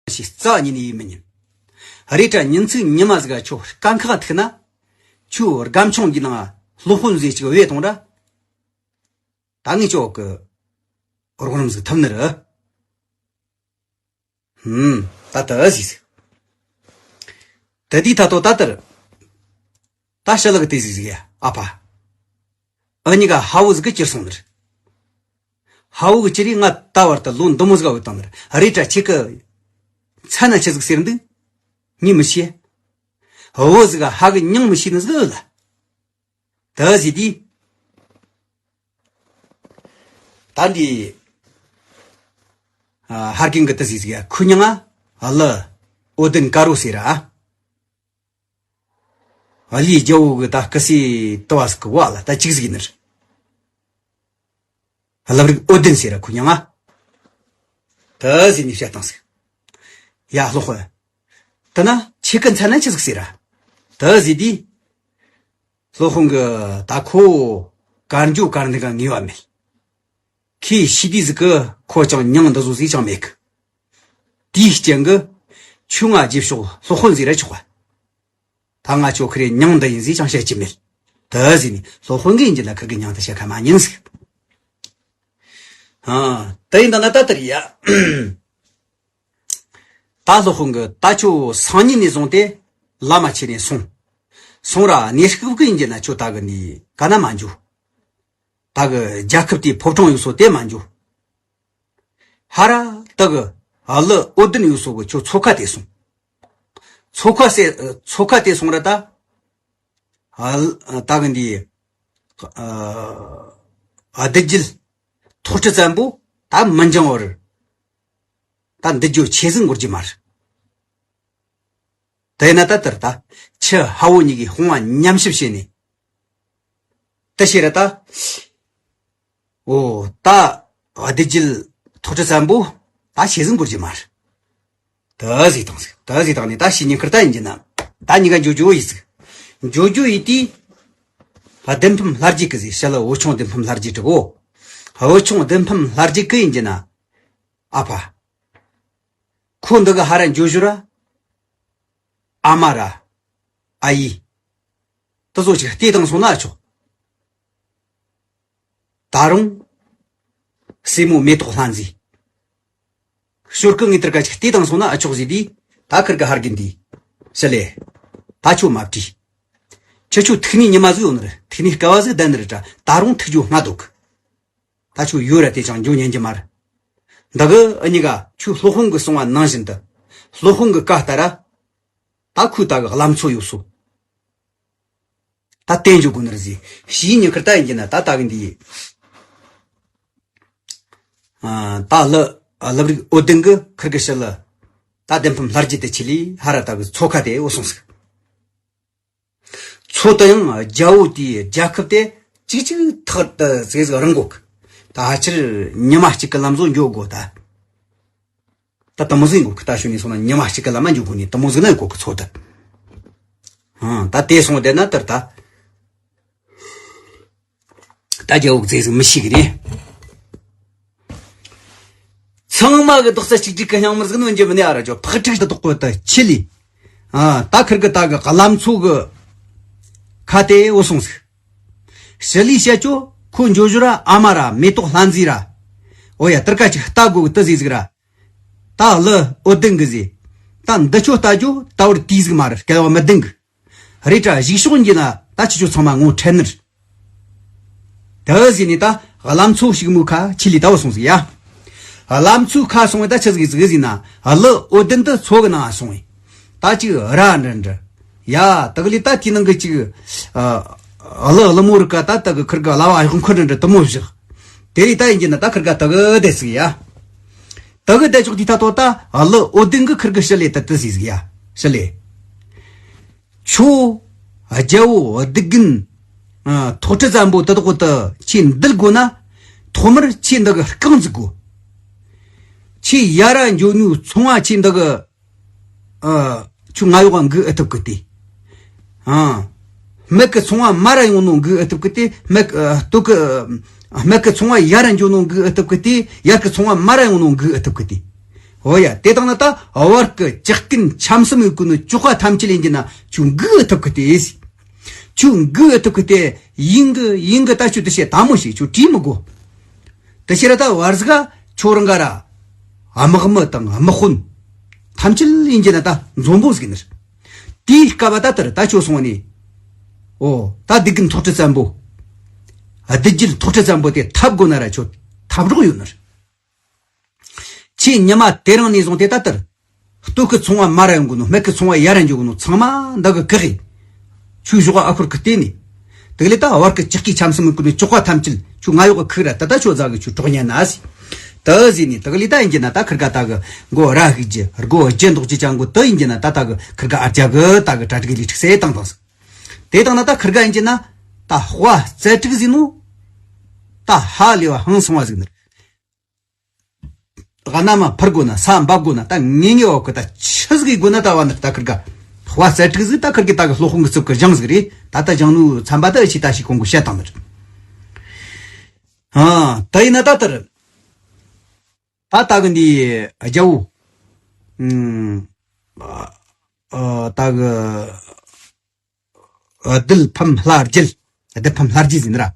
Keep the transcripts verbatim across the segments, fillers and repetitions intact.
ཞིག་རྩ་ཉིད་ནས་ཡིད་མི་ཉན། རེད་དྲ་ཉིན་ཚིག་ཉི་མ་ཟིག་ག་ཁྱོད་དཀའ་ཁག་ཐུག་ན། ཁྱོད་སྒམ་ཆུང་གི་ནང་སློབ་དཔོན་ཟིག་ཅིག་བོས་གཏོང་ར། ད་ངས་ཁྱོད་ཀྱི་རོགས་རམ་ཟིག་ཐུབ་ནི་རེད། ཧུམ། ད་ད་ཟིག་ཟིག་དེ་དུས་ད་ལྟོ་ད་ལྟར། ད་ཞི་ལུ་གི་དེ་ཟིག་ཟིག་ཡ་ཨ་ཕ། ཨ་ནི་ག་ཧ་བོ་ཟིག་གི་ཁྱེར་སོང་ནི་རེད། ཧ་བོ་གི་ཁྱེར་རེ་ང་ད་བར་དུ་ལོ་འདི་མོ་ཟིག་བུད་བཏང་ནི་རེད། རེད་དྲ་ཁྱེད་ཀྱི་མཚན་ན་ཆི་ཟིག་ཟེར་འདུག་ངས་མི་ཤེས། ཧ་བོ་ཟིག་ག་ཧ་གི་མྱིང་མི་ཤེས་ནི་ཟིག་ལ། ད་ཟིག་དུས། ད་འདི། ཨ། ཧར་གིན་གི་ཏི་ཟིག་ཟིག་ཡ་ཁུ་ཉང་ང་། ཨ་ལི། ཨོ་དིན་ཀ་རོ་ཟེར་ར། ཨ་ལི་རྒྱལ་བོ་གི་ད་སྐུ་སྲས་ཏི་བ་ཟིག་གི་བ་ལ་ད་ཅིག་ཟིག་ཡིན་ནི་རེད། ལབ་རིགས་ཨོ་དིན་ཟེར་ར་ཁུ་ཉང་ང་། ད་ཟིག་ནི་བཤད་སྟངས་ཟིག་ཡ་ལྷོ་དཔོན། དེ་ན་ཁྱེད་ཀྱི་མཚན་ན་ཆི་ཟིག་ཟེར་ར། ད་ཟིག་དུས། སློབ་དཔོན་གྱིས་ད་ཁོ་གར་འགྱོ་གར་འདུག་ག་ངེས་པ་མེད། ཁོས་ཤི་དུས་ཟིག་གི་ཁོ་ཅང་མྱིང་འདི་ཟོ་ཟིག་ཅང་མེད་གི། དེའི་རྐྱེན་གྱིས་ཁྱོད་ང་རྗེས་ཕྱོགས་སློབ་དཔོན་ཟེར་ར་ཆོག་པ། ད་ང་ཁྱོད་ཁི་རེ་མྱིང་འདི་ཡིན་ཟིག་ཅང་བཤད་ཀྱི་མེད། དེ་ཟིག་ནས་སློབ་དཔོན་གྱིས་ཡིན་གྱི་ན་ཁིར་གི་མྱིང་དེ་བཤད་ཁ་མ་ཉན་ཟིག་ཨ། དེ་ཡིན་ད་ན་ད་དེ་རེད་ཡ། ད་སློབ་དཔོན་གྱིས་ད་ཁྱོད་སང་ཉིན་ནས་བཟུང་སྟེ་བླ་མ་ཁྱེར་ནས་སོང་། སོང་ར་གནས་སྐབས་ཀྱི་ཡིན་གྱི་ན་ཁྱོད་ད་གི་ནི་ག་ན་མ་འགྱོ། ད་གི་རྒྱལ་ཁབ་དེའི་ཕོ་བྲང་ཡོད་སོ་དེ་མ་འགྱོ། ཧ་ར་ད་གི་ཨ་ལི་ཨོ་དིན་ཡོད་སོ་གི་ཁྱོད་མཚོ་ཁ་དེ་སོང་། མཚོ་ཁ་སེ་མཚོ་ཁ་དེ་སོང་ར་ད། ཨ་ལི་ད་གི་འདི་ཨ་བདུད་རྒྱུད་ཐོག་ཁྲི་བཙན་པོ་ད་མི་འགྱང་བར། ད་འདི་རྒྱུ་ཆེ་ཟིག་འགོར་གྱི་མ་རེད། དེ་ན་ད་དེར་ད་ཁྱི་ཧ་བོ་གཉིས་ཀྱིས་དཔུང་བ་མཉམ་གཤིབ་བྱས་ནས། དེ་ཤེས་ར་ད། ཨོ་ད་བདུད་རྒྱུད་ཐོག་ཁྲི་བཙན་པོ་ད་ཆེ་ཟིག་འགོར་གྱི་མ་རེད། ད་ཟིག་དང་ཟིག་ད་ཟིག་དང་ནས་ད་ཤི་ཉིན་ཁིར་ད་ཡིན་གྱི་ན། ད་གཉིས་ཀ་འགྱོ་འགྱོ་ཡིན་ཟིག་འགྱོ་འགྱོ་ཡིན་དུས། བདུད་འཕམ་ལྷ་རྒྱལ་གི་ཟིག་ཤ་ལ་བུ་ཆུང་བདུད་འཕམ་ལྷ་རྒྱལ་དྲུག་གོ་བུ་ཆུང་བདུད་འཕམ་ལྷ་རྒྱལ་གི་ཡིན་གྱི་ན། ཨ་ཕ། ཁོ་འདི་གི་ཧ་ར་འགྱོ་ཞོར་ར། ཨ་མ་ར། ཨ་ཡེ། དེ་ཚོ་ཅིག་བལྟས་བཏང་སོང་ན་ཆོག་ད་རུང་། སྲས་མོ་མེ་ཏོག་ལྷ་མཛེས། ཞོར་སྐུ་ངའི་དེར་ཀ་ཅིག་བལྟས་བཏང་སོང་ན་ཨ་ཆོག་ཟིག་དུས། ད་ཁིར་གི་ཧར་གིན་དུས། ཞི་ལེ། ད་ཁྱོད་མ་བྲིས། ཁྱེད་ཆོ་ཐུག་ནས་ཉི་མ་ཟིག་ཡོད་ནི་རེད། ཐུག་ནས་སྐལ་བ་ཟིག་ལྡན་ནི་རེད་དྲ། ད་རུང་ཐུག་རྒྱུ་སྔ་འདུག་ད་ཁྱོད་ཡོད་ར་དེ་ཅང་འགྱོ་ཉན་གྱི་མ་རེད། འདི་གི་ཨ་ཉི་ག་ཁྱོད་སློབ་དཔོན་གི་གསུང་བ་ནང་བཞིན་དུ། སློབ་དཔོན་གི་བཀའ་ལྟར་ར། ད་ཁོས་ད་གི་བླ་མཚོ་ཡོད་སོ། ད་བསྟན་འཇོག་དགོས་ནི་རེད་ཟེ། ཞིའི་ཉི་ཁར་ད་ཡིན་གྱི་ན་ད་ད་གི་འདི་ཡིན། ཨ། ད་ལི་ཨ་ལབ་རིགས་འོ་དིང་གི་ཁིར་གི་ཞི་ལི། ད་བདེན་ཕམ་ལྷར་རྒྱས་དེ་ཆི་ལི་ཧ་ར་ད་གི་མཚོ་ཁ་དེ་འོ་སོང་ཟིག་མཚོ་དུ་ཡང་རྒྱལ་བོ་དེའི་རྒྱལ་ཁབ་དེ་གཅིག་གཅིག་ཐག་ཏུ་ཟེ་ཟིག་རིང་གོ་གི་ད་ཕལ་ཆེར་ཉི་མ་གཅིག་གི་ལམ་བཟོ་འགྱོ་དགོ་ད། ད་དེ་མོ་ཟིག་འགོ་གི་ད་ཞུ་ནས་སོང་ན་ཉི་མ་གཅིག་གི་ལམ་མ་འགྱོ་དགོ་ནི་དེ་མོ་ཟིག་ན་འགོ་གི་མཚོ་དུ། ཨང་ད་དེ་སོང་བསྡད་ན་དེར་ད། ད་རྒྱལ་བོ་ཟེ་ཟིག་མི་ཤེས་གི་ནི། ཚང་མ་གི་རྡོག་རྩ་གཅིག་སྒྲིལ་གི་སྙིང་མར་ཟིག་ནོན་རྒྱུ་མིན་ནི་ཨ་ར་ཇོ་ཕག་ཁྲིག་ཏུ་དོག་པོ་ད་ཆི་ལི། ཨ་ད་ཁིར་གི་ད་གི་གླ་མཚོ་གི་ཁ་དེ་འོ་སོང་ཟིག་ཞི་ལི་བཤད་ཅོ་ཁོ་འགྱོ་ཞོར་ར་ཨ་མ་ར་མེ་ཏོག་ལྷ་མཛེས་ར། འོ་ཡ་དེར་ཀ་ཅིག་ལྟ་དགོ་གི་ཏི་ཟིག་ཟིག་ར། ད་ལི་འོ་ལྡིང་གི་ཟེ། ད་འདི་ཆོ་ལྟ་རྒྱུ་ད་བར་དུས་ཟིག་མ་རེད་སྐལ་བ་མི་ལྡིང་གི་རེད་དྲ་གཞིག་ཕྱོགས་འགྱི་ན་ད་ཁྱེད་ཆོ་ཚང་མ་ངོ་འཕྲད་ནི་རེད། དེ་ཟེ་ནས་ད་གླ་མཚོ་ཞིག་མུ་ཁ་ཆི་ལི་ད་བ་སོང་ཟིག་ཡ། གླ་མཚོའི་ཁ་སོང་བས་ད་ཆི་ཟིག་ཟིག་ཟིན་ན་ལི་འོ་ལྡིང་དུ་མཚོ་གི་ནང་སོང་བས། ད་ཅིག་ར་འདྲ་འདྲ། ཡ་དག་ལི་ད་དེའི་ནང་གི་ཅིག་ཨ་ལི་ལི་མོ་རི་ཀ་ད་དག་གི་ཁིར་ག་ལ་བ་གཡོག་འཁོར་འདྲ་འདྲ་དུ་མོ་བཞག་དེ་རིགས་ད་ཡིན་གྱི་ན་ད་ཁིར་ག་དག་གི་བསྡད་ཟིག་ཡ། དག་གི་བསྡད་ཆོག་དེ་ད་ཐོ་ད་ལི་འོ་ལྡིང་གི་ཁིར་གི་ཞི་ལི་ད་དུ་ཟིག་ཟིག་ཡ། ཞི་ལི། ཁྱོད་རྒྱལ་བོ་སྡིག་རྒན་ཐོག་ཁྲི་བཙན་པོ་དེ་དག་དུ་ཆེས་འདུལ་དགོས་ན། ཐོག་མར་ཆེས་འདི་གི་རྐང་འཛུགས་དགོས། ཆེས་ཡ་ར་འཇོ་ནུའི་ཚོང་བ་ཆེས་འདི་གི་ཨ། ཁྱོད་ང་ཡོག་འགུག་ཨེ་ཐུབ་གི་ཏེ། ཨ། སྨད་གི་ཚོང་བ་མར་ར་ཡོང་ནོ་འགུག་ཨེ་ཐུབ་གི་ཏེ། སྨད་ཨ། སྟོད་གི་སྨད་གི་ཚོང་བ་ཡར་ར་འཇོ་ནོ་འགུག་ཨེ་ཐུབ་གི་ཏེ། ཡར་གི་ཚོང་བ་མར་ར་ཡོང་ནོ་འགུག་ཨེ་ཐུབ་གི་ཏེ། ཨོ་ཡ། དེ་དང་ན་ད་བར་གི་ཇག་རྐུན་འཆམ་གསུམ་ཡོད་གི་ནོ་ཅོག་པ་ཐམས་ཅད་ཡིན་གྱི་ན་ཁྱོད་འགུག་ཐུབ་གི་སྟེ། ཁྱོད་འགུག་ཐུབ་གི་སྟེ། ཡིན་གི་ཡིན་གི། ད་ཁྱོད་དེ་བཤད་དང་མོ་ཞིག་ཁྱོད་བྲིས་མི་དགོ། དེ་ཕྱིར་ད་བར་ཟིག་ཁྱོད་རང་ག་ར་དམག་མི་དང་དམག་དཔོན་ཐམས་ཅད་ཡིན་གྱི་ན་ད་འཛོམས་པོ་ཟིག་ནི། དེའི་སྐབས་བ་ད་ལྟར་ད་ཁྱོད་སོང་ནས། ཨོ་ད་སྡིག་གི་ཐོག་ཁྲི་བཙན་པོ། སྡིག་གི་ཐོག་ཁྲི་བཙན་པོ་དེ་འཐབ་དགོ་ན་ར་ཁྱོད་འཐབ་རོགས་ཡོད་ནི། ཁྱེད་ཉི་མ་དེ་རིང་ནས་བཟུང་སྟེ་ད་ལྟར། སྟོད་ཀྱི་ཚོང་བ་མར་ར་ཡོང་གི་ནོ། སྨད་ཀྱི་ཚོང་བ་ཡར་ར་འགྱོ་གི་ནོ། ཚང་མ་འདི་གི་བཀག་གི། ཁྱོད་ཞོགས་ཨ་ཁུར་གི་བལྟས་ནས། དེ་ལས་ད་བར་གྱི་ཇག་གི་འཆམ་གསུམ་གི་ནོ་ཅོག་པ་ཐམས་ཅད་ཁྱོད་ང་ཡོག་གི་ཁུག་ར། ད་ད་ཁྱོད་ཛ་གི་ཁྱོད་གྲོགས་ཉན་ན་ཟེར། ད་ཟེར་ནས་དེ་ལས་ད་ཡིན་གྱི་ན་ད་ཁིར་ག་ད་གི་མགོ་ར་ཧིག་རྒྱུ་སྒོ་རྒྱུ་འདོགས་རྒྱུ་ཅང་གོ་ད་ཡིན་གྱི་ན་ད་ད་གི་ཁིར་ག་ཨར་རྒྱ་གི་ད་གི་གྲ་སྒྲིག་ལས་ཁྲིག་སེ་བཏང་བཏང་ཟིག། དེ་དང་ན་ད་ཁིར་ག་ཡིན་གྱི་ན་ད་དཔའ་རྩལ་དྲུག་ཟེར་ནོ། ད་ཧ་ལས་པ་ཧང་སང་བ་ཟིག་ནི། གནམ་འཕུར་དགོ་ན་ས་འབབ་དགོ་ན་ད་ངེས་ངེས་བ་གི་ད་ཆི་ཟིག་ཡིན་དགོ་ན་ད་བ་ནི་ད་ཁིར་ག་དཔའ་རྩལ་དྲུག་ཟིག། ད་ཁིར་གི་ད་གི་སློབ་དཔོན་གི་རྩིབ་གི་སྦྱངས་ཟིག་རེད། ད་ད་སྦྱངས་ནོ་ཚན་པ་ད་ཨེ་ཆི་ད་ཞིག་ཁོང་གི་བཤད་བཏང་ནི་རེད། ཨ་ད་ཡིན་ན་ད་ལྟར་ད་ད་གི་འདི་རྒྱལ་བོ། ཨ་ད་གི། ཨ་བདུད་ཕམ་ལྷ་རྒྱལ། བདུད་ཕམ་ལྷ་རྒྱལ་ཟེར་ནི་ར།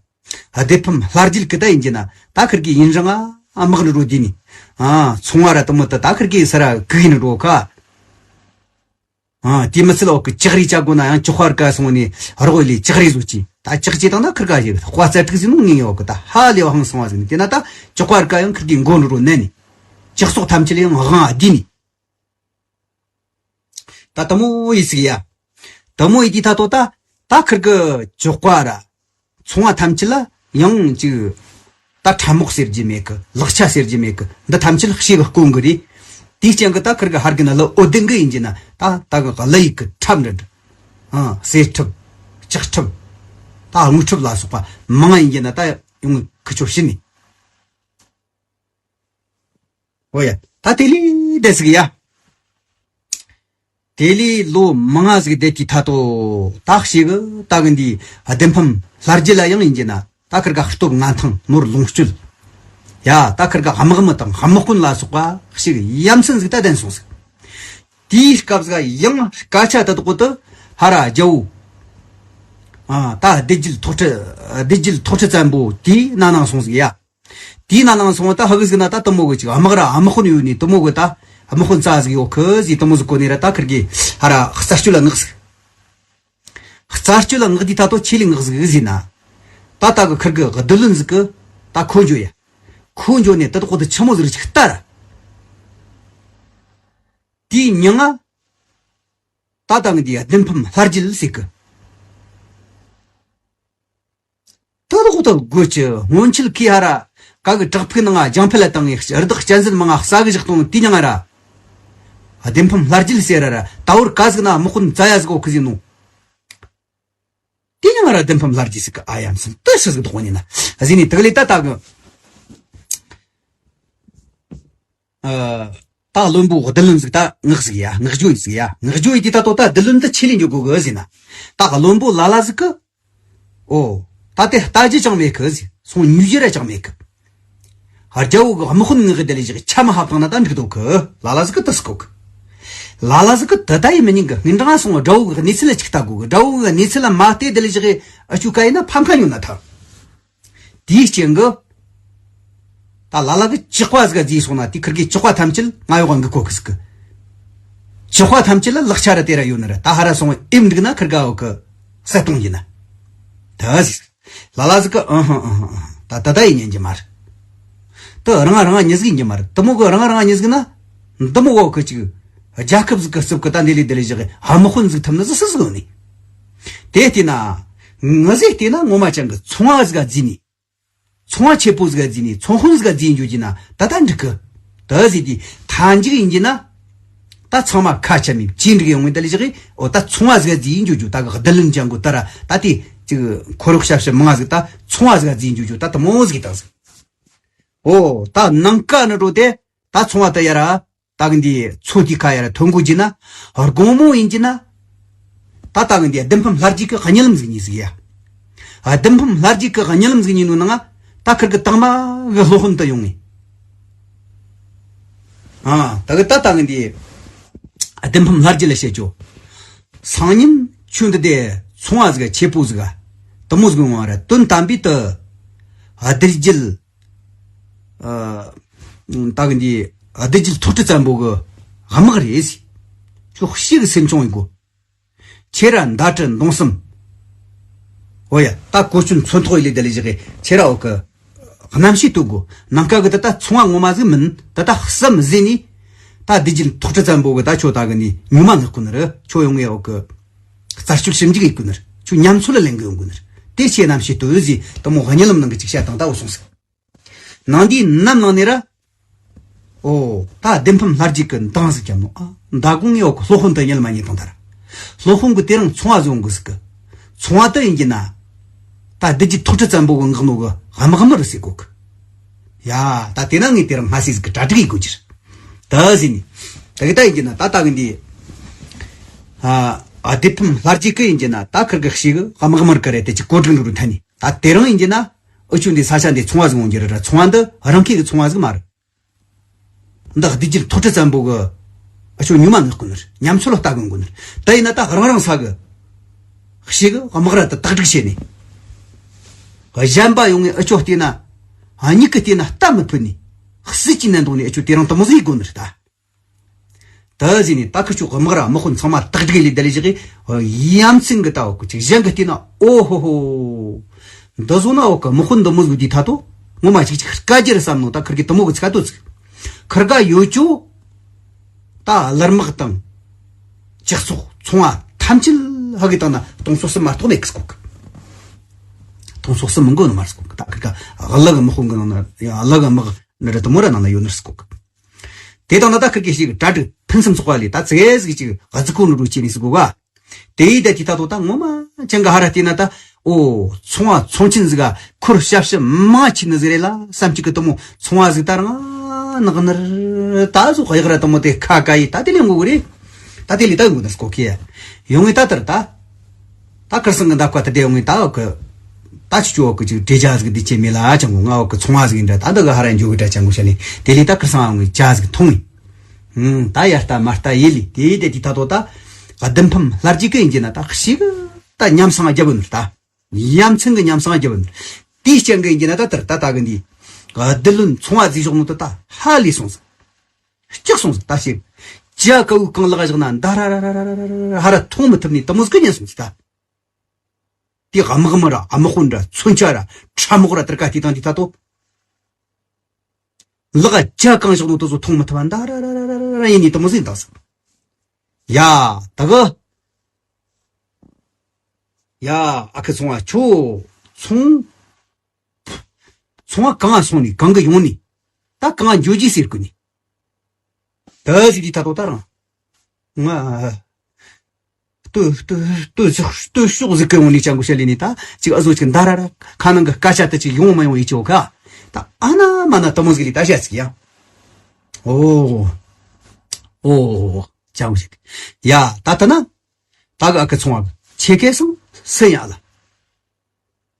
བདུད་ཕམ་ལྷ་རྒྱལ་གི་ད་ཡིན་གྱི་ན་ད་ཁིར་གི་ཡིན་རང་ཨ་དམག་ནི་རོ་དེ་ནི། ཨ་ཚོང་བ་ར་དུ་མོ་ད་ད་ཁིར་གི་ས་ར་གི་ཡིན་རོ་ཁ། ཨ་དེ་མི་ཚད་ལོག་གི་ལྕགས་རི་བཅག་དགོ་ན་ཡང་ཅོག་པ་ར་ག་སོང་ནས་རོགས་ལས་ལྕགས་རི་བཟོ་ཅི། ད་ལྕགས་ཅི་དང་ན་ཁིར་ག་ཞིག་དཔའ་རྩལ་དྲུག་ཟེར་ནོ་ངེས་ཡོད་གི། ད་ཧ་ལས་པ་ཧང་སང་བ་ཟིག་ནི། དེ་ན་ད་ཅོག་པ་ར་ག་ཡང་ཁིར་གི་མགོ་ནི་རོ་ནན་ནི། ལྕགས་སོགས་ཐམས་ཅད་ལ་ཡང་དབང་ཨ་དེ་ནི། ད་དུ་མོ་ཡི་ཟིག་ཡ། དུ་མོ་ཡི་དེ་ད་ཏོ་ད། ད་ཁིར་གི་ཅོག་པ་ར་ཚོང་བ་ཐམས་ཅད་ལ་ཡང་ཅིག་ད་ཁྲབ་རྨོག་ཟེར་རྒྱུ་མེད་གི། ལག་ཆ་ཟེར་རྒྱུ་མེད་གི། འདི་ཐམས་ཅད་ཤེས་གི་སྐོང་གི་རེད། དེའི་རྐྱེན་གི་ད་ཁིར་གི་ཧར་གི་ན་ལ་འོ་དེང་གི་ཡིན་གྱི་ན་ད་ད་གི་ལ་ཡི་གི་ཁྲབ་འདྲ་འདྲ། ཨ་གསེར་ཁྲབ། ལྕགས་ཁྲབ། ད་དངུལ་ཁྲབ་ལ་སོགས་པ་མང་ཡིན་གྱི་ན་ད་ཡོང་གི་ཁི་ཆོ་ཤི་ནི། ཨོ་ཡ། ད་དེ་ལས་བསྡད་ཟིག་ཡ། དེ་ལས་ལོ་མང་ང་ཟིག་བསྡད་དེ་ད་ཏོ་ད་ཞིག་ད་གི་འདི་བདུད་ཕམ་ལྷ་རྒྱལ་ལ་ཡང་ཡིན་གྱི་ན་ད་ཁིར་ག་སྟོབས་མངའ་ཐང་ནོར་ལོངས་སྤྱོད། ཡ་ད་ཁིར་ག་དམག་མི་དང་དམག་དཔོན་ལ་སོགས་པ་ཞིག་ཡ་མཚན་ཟིག་ད་ལྡན་སོང་ཟིག། དེའི་སྐབས་ཟིག་ཡང་སྐད་ཆ་ད་དོག་ཏུ་ཧ་ར་རྒྱལ་བོ། ཨ་ད་བདུད་རྒྱལ་ཐོག་ཁྲི། བདུད་རྒྱལ་ཐོག་ཁྲི་བཙན་པོ་དེའི་ན་ནང་སོང་ཟིག་ཡ། དེའི་ནང་ནང་སོང་བ་ད་ཧ་གི་ཟིག་ན་ད་དུ་མོ་གི་ཅིག་དམག་ར་དམག་དཔོན་ཡོད་ནི་དུ་མོ་གི་ད་དམག་དཔོན་རྩ་ཟིག་ཡོད་ཁི་ཟིག་དུ་མོ་ཟིག་གོ་ནི་ར་ད་ཁིར་གི་ཧ་ར་རྩ་གཅོད་ལ་ངག་ཟིག། རྩ་གཅོད་ལ་ངག་དེ་ད་ཏོ་ཆེ་ལི་ངག་ཟིག་ཟིག་ན། ད་ད་གི་ཁིར་གི་བདུད་བློན་ཟིག་གི་ད་ཁོ་འཇོ་ཡ། ཁོ་འཇོ་ནི་ད་ཏོ་ཁོ་ད་ཆི་མོ་ཟིག་ར་ཅིག་ལྟ་ར། དེའི་མྱིང་ང་ད་ད་ངི་དེ་བདུད་ཕམ་ལྷ་རྒྱལ་ཟིག་གི། ད་རོགས་ད་དགོས་ཀྱི་སྔོན་ཆད་ཁི་ཧ་ར་ག་གི་བྲག་ཕུག་ནང་ང་རྒྱང་འཕེལ་ལ་བཏང་ངེ་རི་དྭགས་གཅན་གཟན་མང་ང་ས་གི་བཞག་བཏང་དེ་ཉང་ང་ར། བདུད་ཕམ་ལྷ་རྒྱལ་ཟེར་ར་ར་ད་བར་ག་ཟིག་ན་དམག་དཔོན་རྩ་ཡ་ཟིག་འོ་ཁི་ཟིག་ནོ། དེ་ཉང་ང་ར་བདུད་ཕམ་ལྷ་རྒྱལ་ཟིག་གི་ཨ་ཡམ་སིན་ཏི་ཤི་ཟིག་དོག་ཉིན་ན་ཟིན་ནི་དག་ལས་ད་ད་གི། ཨ་ད་བློན་པོ་བདུད་བློན་ཟིག་ད་ངག་ཟིག་ཡ། ངག་བརྗོད་ཟིག་ཡ། ངག་བརྗོད་དེ་ད་ཏོ་ད་བདུད་བློན་ད་ཆི་ལི་འཇོག་གོ་གི་ཟིན་ན། ད་བློན་པོ་ལ་ལ་ཟིག་གི། ཨོ། ད་དེ་ལྟ་རྒྱུ་ཅང་མེད་གི་ཟེར། སོང་ཉུལ་རྒྱུ་ར་ཅང་མེད་གི། རྒྱལ་བོ་གི་དམག་དཔོན་ངག་གི་དེ་ལས་ཞིག་ཆ་མ་ཧབ་བཏང་ན་ད་འགྲིག་འདུག་གི། ལ་ལ་ཟིག་གི་དུ་སྐོ་གི། ལ་ལ་ཟིག་གི་དུ་ད་ཡི་མི་ཉིན་གི་སྔན་འདྲ་སོང་དགྲ་བོ་གི་གནས་ཚུལ་ལ་ཅིག་ལྟ་དགོ་གི། དགྲ་བོ་གི་གནས་ཚུལ་ལ་མ་ལྟོས་དེ་ལས་ཞིག་ཨ་ཅུ་ཀ་ཡིན་ན་ཕམ་ཁ་ཉོ་ན་ཐང་། དེའི་རྐྱེན་གི། ད་ལ་ལ་གི་ཅོག་པ་ཟིག་བརྫིས་སོང་ན་དེ་ཁིར་གི་ཅོག་པ་ཐམས་ཅད་ང་ཡོག་ག་འགུལ་གོ་གི་ཟིག་གི། ཅོག་པ་ཐམས་ཅད་ལ་ལག་ཆ་ར་དེ་ར་ཡོད་ནི་ར་ད་ཧ་ར་སོང་ཨེམ་འགྲིག་ན་ཁིར་ག་འོག་གི་ས་སྟོང་ཡིན་ན། ད་ཟིག་ལ་ལ་ཟིག་གི་ཨ་ཧ་ཨ་ཧ་ཨ་ཧ་ད་ད་ད་ཡི་ཉན་གྱི་མ་རེད། དུ་རང་རང་ཉི་ཟིག་ཡིན་གྱི་མ་རེད། དུ་མོ་གི་རང་རང་ཉི་ཟིག་ན་འདི་མོ་འོག་གི་ཅིག་རྒྱལ་ཁབ་ཟིག་གི་སྲིབ་གི་ད་འདི་ལས་འདི་ལས་བཞག་གི་དམག་དཔོན་ཟིག་ཐུབ་ནི་ཟིག་སུ་ཟིག་ཡོད་ནི། དེ་བལྟས་ན། ངི་ཟིག་བལྟས་ན་ངོ་མ་ཅང་གི་ཚོང་བ་ཟིག་ག་བརྫིས་ནི། ཚོང་བ་ཆེ་པོ་ཟིག་ག་བརྫིས་ནི། ཚོང་དཔོན་ཟིག་ག་བརྫིས་འཇོག་གྱི་ན་ད་ལྟ་འགྲིག་གི། ད་ཟིག་དེ་མཐའ་མཇུག་ཡིན་གྱི་ན། ད་ཚང་མ་ཁ་ཆ་མི་ཅི་འགྲིག་ཡོང་ངི་ད་ལི་ཞིག་གི་ཨོ་ད་ཚོང་བ་ཟིག་ག་བརྫིས་འཇོག་རྒྱུ་ད་གི་བདུད་བློན་ཅང་གོ་ད་ར་ད་དེ་ཅིག་འཁོར་རོགས་ཞབས་ཞུ་མང་ང་ཟིག་ད་ཚོང་བ་ཟིག་ག་བརྫིས་འཇོག་རྒྱུ་ད་དུ་མོ་ཟིག་ད་ཟིག་ཨོ་ད་ནང་ཀ་ནི་འགྲོ་དེ། ད་ཚོང་བ་ད་ཡ་ར། ད་གི་འདི་ཚོ་དེ་ཁ་ཡ་ར་ཐོན་གོ་གྱི་ན། དགོང་མོ་ཡིན་གྱི་ན། ད་ད་གི་འདི་བདུད་ཕམ་ལྷ་རྒྱལ་གི་གཉིད་ལམ་ཟིག་གཉིད་ཟིག་ཡ། བདུད་ཕམ་ལྷ་རྒྱལ་གི་གཉིད་ལམ་ཟིག་གཉིད་ནོ་ནང་ང་། ད་ཁིར་གི་དང་མ་གི་སློབ་དཔོན་དུ་ཡོང་ངེ། ཨ། ད་གི་ད་ལྟ་གི་འདི་ལྡེམ་ཕམ་ལྷ་རྗེ་ལ་བཤད་ཆོག་སང་ཉིན་ཁྱོད་འདི་དེ་ཚོང་བ་ཟིག་ཆེ་པོ་ཟིག་ག་དུ་མོ་ཟིག་ཡོང་བ་ར་དོན་དམ་པའི་དུ་བདུད་རྒྱལ། ཨ། ད་གི་འདི་བདུད་རྒྱལ་ཐོག་ཁྲི་བཙན་པོ་གི་དམག་རེད། ཁྱོད་ཤི་གི་སེམས་ཆུང་ཡིན་གོ། ཁྱེད་ར་མདའ་གྲི་མདུང་གསུམ། ཨོ་ཡ། ད་གོ་ཆུན་མཚོན་ཐོག་ཡི་ལས་དེ་ལས་བཞག་གི་ཁྱེད་ར་འོག་གི་རྣམ་ཤེས་གཏོད་དགོ། ནམ་མཁའ་གི་ད་ད་ཚོང་བ་ངོ་མ་ཟིག་མིན། ད་ད་བསམ་ཟིན་ནི། ད་བདུད་རྒྱལ་ཐོག་ཁྲི་བཙན་པོ་གི་ད་ཁྱོད་ད་གི་ནི་ཉུ་མ་ངག་གོ་ནི་རེད། ཁྱོད་ཡོང་ངེ་འོག་གི་རྩད་གཅོད་ཞིབ་འཇུག་ཡི་གོ་ནི་རེད། ཁྱོད་ཉམས་ཚོད་ལ་ལེན་གི་ཡོང་གོ་ནི་རེད། དེ་ཁྱེད་རྣམ་ཤེས་གཏོད་ཟིག་ད་མོ་གཉིད་ལམ་ནང་གི་ཅིག་བཤད་དང་ད་འོ་སོང་ཟིག་ནང་དེའི་ནམ་ནང་ནས་ར། ཨོ། ད་ལྡེམ་ཕམ་ལྷ་རྗེ་གི་མདངས་ཟིག་བརྒྱབ་ནོ། ཨ། མདའ་དགོང་ངས་འོག་གི་སློབ་དཔོན་དུ་ཉལ་མ་ཉལ་དང་ད་ར། སློབ་དཔོན་གི་དེ་རིང་ཚོང་བ་ཟིག་ཡོང་གི་ཟིག་གི་ཚོང་བ་དུ་ཡིན་གྱི་ན། ད་བདུད་རྒྱལ་ཐོག་ཁྲི་བཙན་པོ་གི་ངག་ནོ་གི་དམག་དམག་རུ་ཟེར་གོ་གི་ཡ། ད་དེ་ན་ངས་དེ་རིང་སྔ་སེ་ཟིག་གི་གྲ་སྒྲིག་ཡི་གོ་གྱིར། ད་ཟིན་ནི། ད་གི་ད་ཡིན་གྱི་ན་ད་ད་གི་འདི། ཨ། ལྡེམ་ཕམ་ལྷ་རྗེ་གི་ཡིན་གྱི་ན་ད་ཁིར་གི་ཤི་གི་དམག་དམག་གི་རེད། དེ་ཅི་གོ་སྒྲིག་འགྲོ་རུ་ཐ་ནི། ད་དེ་རིང་ཡིན་གྱི་ན། ཨུ་ཆུ་འདི་ས་ཆ་འདི་ཚོང་བ་ཟིག་འོང་གྱི་རེད་ར། ཚོང་བ་འདི་རང་ཁྱེད་ཀྱི་ཚོང་བ་ཟིག་མ་རེད། འདི་བདུད་རྒྱལ་ཐོག་ཁྲི་བཙན་པོ་གི་ཨུ་ཆུ་ཉུ་མ་ངག་གོ་ནི་རེད། ཉམས་ཚོད་ལ་ལྟ་གི་འགོ་ནི་རེད། ད་ཡིན་ན་ད་རང་རང་ས་གི་ཤེས་གི་དམག་ར་དུ་དག་སྒྲིག་བྱས་ནས། གཞན་པ་ཡོང་ངས་ཨུ་ཆུ་བལྟས་ན། ཨ། མྱིག་གི་བལྟས་ན་རྟ་མི་ཕུད་ནི། སྲིད་ཀྱི་ནན་དོང་ནས་ཨུ་ཆུ་དེ་རིང་དུ་མོ་ཟིག་ཡི་གོ་ནི་རེད་ད། ད་ཟིན་ནས་ད་ཁི་ཆོ་དམག་ར་དམག་དཔོན་ཚང་མ་དག་སྒྲིག་ལས་དེ་ལས་བཞག་གི་ཡ་མཚན་གི་ད་འོ་གི་ཅིག་གཞན་གི་བལྟས་ན། ཨོ་ཧོ་ཧོ། འདི་བཟོ་ན་འོ་གི་དམག་དཔོན་འདི་མོ་ཟིག་དེ་ད་དོ་ངོ་མ་ཅིག་ཅིག་དཀའ་རྒྱུ་རེད་བསམ་ནོ། ད་ཁིར་གི་དུ་མོ་གི་ཚིག་ཏོ་ཚིག་ཁིར་ག་ཡོད་ཅོ། ད་གླར་དམག་དང་ཇག་ཚོགས་ཚོང་བ་ཐམས་ཅད་ཧ་གི་བཏང་ན་སྟོང་ཚོ་གསུམ་མ་གཏོགས་མེད་གི་སྐོག་གི་སྟོང་ཚོ་གསུམ་མི་འགོ་ནི་མ་སྐོག་གི་ད་ཁིར་ག་གླ་གི་དམག་དཔོན་གི་ནང་ན་ཡང་གླ་གི་དམག་ནི་རེད། དུ་མོ་ར་ནང་ན་ཡོད་ནི་སྐོག་གི་དེ་དང་ན་ད་ཁིར་གི་ཞིག་གྲ་སྒྲིག་ཕུན་སུམ་ཚོགས་པ་ལས་ད་ཙི་གེ་ཟིག་ཅིག་ག་ཟིག་ཁོ་ནུ་རུ་ཅི་ནི་ཟིག་གོ་ག་དེ་ཡི་ད་དེ་ད་དོ་ད་ངོ་མ་ཅང་ག་ཧ་ར་དེ་ན་ད་ཨོ་ཚོང་བ་ཚོང་ཆེན་ཟིག་ག་ཁུར་ཞབས་ཞུ་མ་ཆེ་ནི་ཟིག་རེད་ལ་བསམ་གཅིག་གི་དུ་མོ་ཚོང་བ་ཟིག་ད་རང་ནག་ནར་ད་ཟོ་གཡག་ར་དུ་མོ་དེ་ཁ་ཀ་ཡི་ད་དེ་ལས་ངོ་གི་རེད། ད་དེ་ལས་ད་ངོ་ནར་སྐོ་ཁེ་ཡོང་ངི་ད་དར་ད། ད་ཁར་སང་གི་འདབ་ཀ་ད་དེ་ཡོང་ངི་ད་འོ་གི་ད་ཆུ་ཆུ་འོ་གི་ཅིག་དྲེ་ཇ་ཟིག་འདི་ཆེ་མེད་ལ་ཅང་གོ་ང་འོ་གི་ཚོང་བ་ཟིག་ཡིན་འདྲ། ད་འདི་གི་ཧ་ར་འཇོ་གི་འདྲ་ཅང་གོ་ཤ་ལེ། དེ་ལས་ད་ཁར་སང་འོ་ངི་ཇ་ཟིག་འཐུང་ངི། ཨུམ། ད་ཡ་ལྟ་མ་ལྟ་ཡེ་ལི་དེ་དེ་དེ་ད་དོ་ད་ག་ལྡེམ་ཕམ་ལྷ་རྗེ་གི་ཡིན་གྱི་ན་ད་ཤི་གི་ད་ཉམས་སང་རྒྱབ་ནི་ད་ཡ་མཚན་གི་ཉམས་སང་རྒྱབ་ནི། དེའི་རྐྱེན་གི་ཡིན་གྱི་ན་ད་དར་ད་ད་གི་འདི་ག་བདུད་བློན་ཚོང་བ་ཟིག་ཞོག་ནོ་ད་ད་ཧ་ལས་སོང་ཟིག་སྐྱག་སོང་ཟིག་ད་ཤི་ཇ་ཀ་བུ་གང་ལག་བཞག་ན་འདའ་ར་ར་ར་ར་ར་ར་ཧ་ར་འཐུང་མི་ཐུབ་ནི་དུ་མོ་ཟིག་གི་ཉན་སོང་ཟིག་ད། དེ་དམག་མི་ར་དམག་དཔོན་ར་མཚོན་ཆ་ར་ཁྲ་མོག་ར་དར་ཀ་དེ་དང་དེ་ད་དོ། ལག་ཇ་གང་བཞག་ནོ་དེ་ཚོ་འཐུང་མི་ཐུབ་པ་འདའ་ར་ར་ར་ར་ཡིན་ནི་དུ་མོ་ཟིག་ཡིན་དང་ཟིག་ཡ་ད་གི་ཡ་ཨ་ཁུ་ཚོང་བ་ཁྱོ་ཚོང་ཚོང་བ་གང་སོང་ནི་གང་གི་ཡོང་ནི་ད་གང་འཇོ་ཇི་ཟེར་གི་ནི། ད་ཟིག་དེ་ད་དོ་ད་རང་ང་། ལྟོས་ལྟོས་ལྟོས་ཤོག་ལྟོས་ཤོག་ཟིག་གི་འོང་ནས་ཅང་གོ་ཤ་ལེ་ནས་ད་ཅིག་ཨ་ཟོ་ཅིག་འདའ་ར་ར་ཁ་ནང་གི་སྐད་ཆ་དེ་ཅིག་ཡོང་མ་ཡོང་ཡིད་ཆེ་བ་ཁ་ད་ཨ་ན་མ་ན་དུ་མོ་ཟིག་ལས་ད་བཤད་ཟིག་ཡ། ཨོ། ཨོ། ཅང་གོ་ཤ་ཡ་ད་ད་ན་ད་གི་ཨ་ཁུ་ཚོང་བ་གི་ཆེ་གེ་སང་སེ་ཡ་ལ།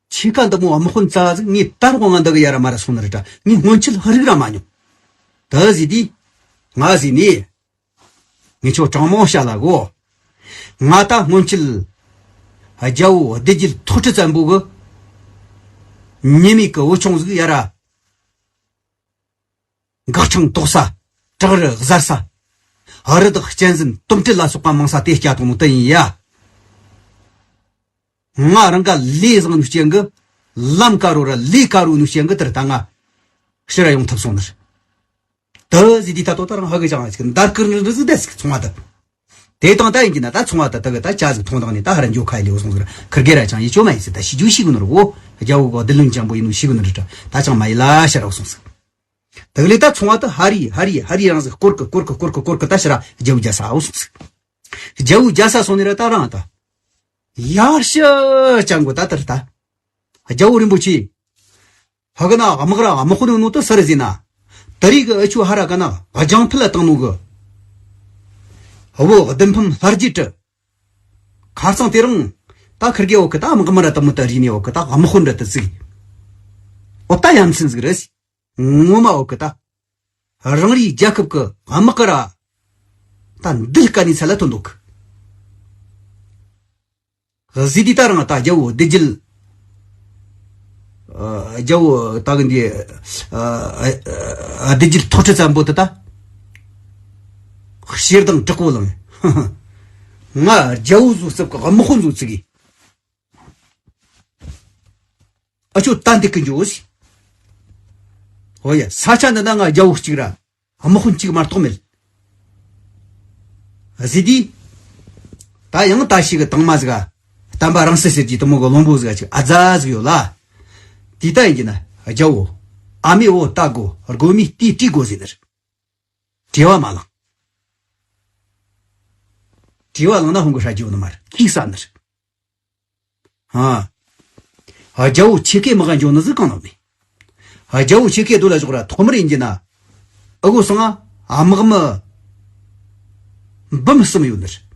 ཆེ་ཀ་འདི་མོ་དམག་དཔོན་རྩ་ཟིག་ངས་ད་རུང་ང་འདི་གི་ཡ་ར་མ་ར་སོང་ནི་རེད་དྲ། ངས་སྔོན་ཆད་ཧ་རིག་ར་མ་མྱོང་། ད་ཟིག་དེ་ང་ཟིག་ནས། ངས་ཁྱོད་དྲང་མོ་བཤད་ལ་གོ། ང་ད་སྔོན་ཆད་རྒྱལ་བོ་བདེ་རྒྱལ་ཐོག་ཁྲི་བཙན་པོ་གི་ཉེ་མིག་གི་བུ་ཆུང་ཟིག་ཡ་ར། འགག་འཕྲང་དོག་ས། བྲག་རི་གཟར་ས། རི་དྭགས་གཅན་གཟན་དོམ་དྲེད་ལ་སོགས་པ་མང་ས་དེ་སྐྱ་གཏོང་ནོ་དེ་ཡིན་ཡ། ང་རང་ག་ལས་བཟང་ནོ་རྐྱེན་གི་ལམ་དཀར་རོ་ར་ལས་དཀར་རོ་ནོ་རྐྱེན་གི་དེར་ད་ང་ཕྱིར་ར་ཡོང་ཐུབ་སོང་ནི་རེད། དེ་ཟིག་དེ་ད་དོ་ད་རང་ཧ་གི་ཅང་ཅིག་འདར་ཀིར་རི་རི་ཟིག་དེ་ཟིག་ཚོང་བ་དེ། དེ་དང་ད་ཡིན་གྱི་ན་ད་ཚོང་བ་དེ་དེ་གི་ད་ཇ་ཟིག་འཐུང་དང་ནི་ད་ཧ་ར་འགྱོ་ཁ་ཡི་ལེའུ་སོང་ཟིག་ར་ཁིར་གེ་ར་ཅང་ཡི་ཅོ་མ་ཡིན་ཟིག་ད་ཤི་རྒྱུ་ཤི་གི་ནོ་ར་གོ། རྒྱལ་བོ་གོ་བདུད་བློན་ཅན་པོ་ཡིན་ནོ་ཤི་གི་ནོ་ར་ད་ད་ཅང་མ་ཡི་ལ་ཤ་ར་སོང་ཟིག་དེ་གི་ལས་ད་ཚོང་བ་དེ་ཧ་རི་ཧ་རི་ཧ་རི་རང་ཟིག་སྐོར་གི་སྐོར་གི་སྐོར་གི་ད་ཤ་ར་རྒྱལ་བོ་རྒྱ་ས་འོ་སོང་ཟིག་རྒྱལ་བོ་རྒྱ་ས་སོང་ནི་ར་ད་རང་ད། ཡར་ཤི་ཅང་གོ་ད་དེར་ད། རྒྱལ་བོ་རིན་པོ་ཆེ། ཧ་ག་ན་དམག་ར་དམག་དཔོན་ནོ་དུ་སར་ཟིན་ན། ད་རིག་གི་ཨ་ཆུ་ཧ་ར་ག་ན་རྒྱང་ཕུ་ལ་བཏང་ནོ་གི། བོ་བདུད་ཕམ་ལྷ་རྗེ་དྲི། ཁ་སང་དེ་རིང་། ད་ཁིར་གེ་འོ་གི་ད་དམག་མི་ར་དུ་མི་ད་རི་ནི་འོ་གི་ད་དམག་དཔོན་ར་དུ་ཟིག་འོ་ད་ཡ་མཚན་ཟིག་རེད། ངོ་མ་འོ་གི་ད། རང་རེའི་རྒྱལ་ཁབ་ཀྱི་དམག་གི་ར། ད་འདི་དཀའ་གནད་ཚད་ལ་ཐོན་འདུག། གཟིགས་དུས་ད་རང་ད་རྒྱལ་བོ་བདུད་རྒྱལ། ཨ། རྒྱལ་བོ་ད་གི་འདི། ཨ། ཨ། བདུད་རྒྱལ་ཐོག་ཁྲི་བཙན་པོ་དེ་ད། ཞེ་སྡང་དྲག་པོ་ལངས། ང་རྒྱལ་བོ་བཟོ་སྲིད་གི། དམག་དཔོན་བཟོ་ཚུགས་གི། ཨ་ཅོ་ད་འདི་གི་འཇོག་ཟིག། ཨོ་ཡ། ས་ཆ་འདི་ན་ང་རྒྱལ་བོ་གཅིག་ར། དམག་དཔོན་གཅིག་མ་གཏོགས་མེད། གཟིགས་དུས། ད་ཡང་ད་ཞིག་གི་དང་མ་ཟིག་ག། བསྟན་པ་རང་སྲིད་ཟེར་གྱི་དེ་མོ་གི་བློན་པོ་ཟིག་ག་ཅིག་ཨ་ཛ་ཟིག་ཡོད་ལ། དེ་ད་ཡིན་གྱི་ན་རྒྱལ་བོ། ཨ་མའི་འོ་ལྟ་དགོ། སྒོ་མའི་ལྟས་དྲིས་དགོ་ཟེར་ནི་རེད། བྲེལ་བ་མ་ལངས། བྲེལ་བ་ལངས་ན་ཧོང་གི་ཧྲ་རྒྱུ་ནི་མ་རེད། ཁྱིག་ས་ནི་རེད། ཨ། རྒྱལ་བོ་ཆེ་ཁའི་དམག་ག་འཇོག་ནི་ཟིག་གང་ནོ་མེད། རྒྱལ་བོ་ཆེ་ཁའི་རྡོ་ལ་ཞོག་ར་ཐོག་མར་ཡིན་གྱི་ན། ཨ་གོ་སང་ཨ་དམག་མི་འབུམ་གསུམ་ཡོད་ནི་རེད།